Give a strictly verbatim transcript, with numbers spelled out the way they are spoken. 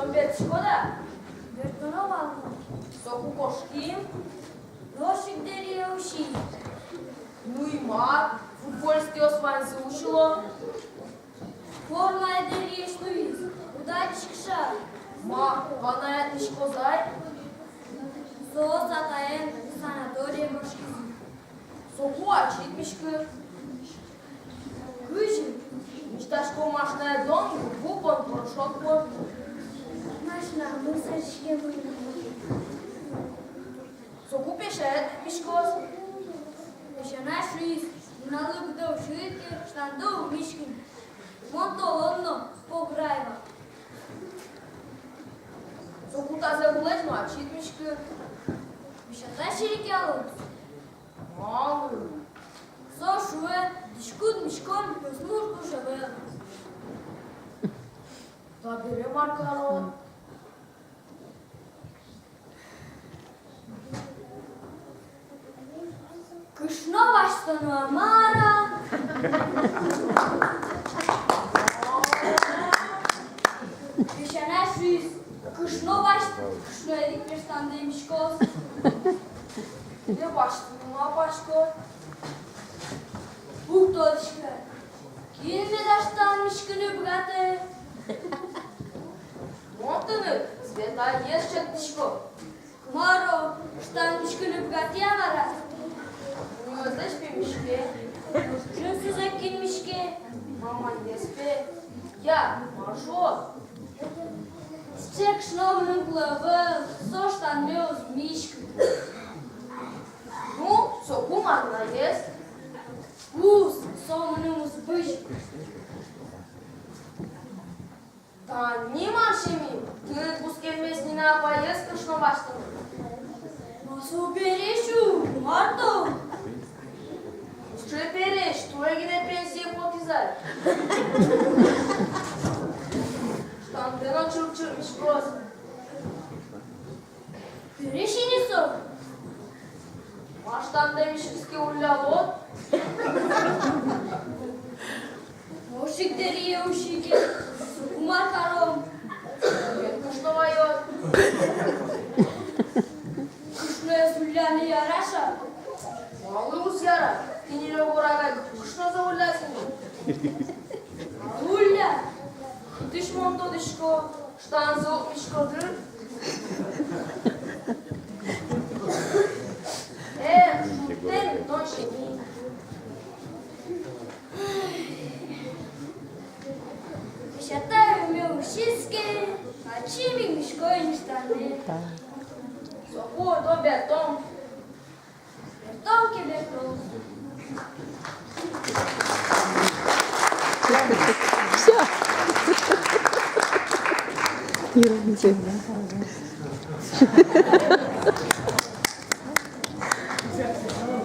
Бертӥськод-а? Бертоно вал но. Соку кошким. Нош ик дэрие усиз. Ну и мар, футболистъёс ваньзы усьыло. Формаез дэриесь луиз, уд адӟиськы шат. Ма, ванаяд миськоз ай? Соос атаен санаторие кошкизы. Соку ачид миськы. Кызьы? Миськисько машинаедон, губкаен порошок пот. Машина мусорщике мынэ. Соку песяед миськоз. Песянай шуиз: нуналлы быдэ усьылӥд ке, штанды уг миськы ни. Мон толон но пограй вал. Соку тазэ вылэз но ачид миськы. Песятай серекъялоз. Малы? Со шуэ: дӥськут миськон пӧсьмурт уж ӧвӧл. Табере мар карод? Кышно басьтоно-а, мар-а? Песянай шуиз: кышно басьт, кышноед ик пе штандэ миськоз. Тӥ басьтыны малпаськод? Уг тодӥськы. Кин меда штан миськыны быгатэ? Мон тыныд Светаез шедьтӥсько. Мар-о, штан миськыны быгатэ-а, мар-а? Нюлэслэсь пе миське. Джинсэзэ кин миське? Мамаез пе. Я, мар шуод? Сыӵе кышно мыным кулэ ӧвӧл, со штанме уз миськы. Ну, соку манаез. Уз, со мыным уз бызьы. Тани мар сямен, тыныд бускеммес Нина апаез кышно басьтоно. Ма со пересь ук, мар-о? Сыӵе пересь, туэ гинэ пенсие потӥз ай. Штандэ но чырк-чырк миськоз. Пересь ини со. Ма, штандэ миськиз ке, уллялод. Нош ик дэрие усиз ке, соку мар каром? Кышно ваёд. Кышноез улляны яраш-а? Малы уз яра? Тӥни Лёгор агай кышнозэ улляз ини. Улля. Кытысь мон тодӥсько, штанзэ уг мисько дыр. Эх, шудтэм но ӟени. Песятай уме усиз ке, ачим ик мисько ини штанме. Соку ойдо бертом. Бертом ке, бертом. Всё. Ира, ничего.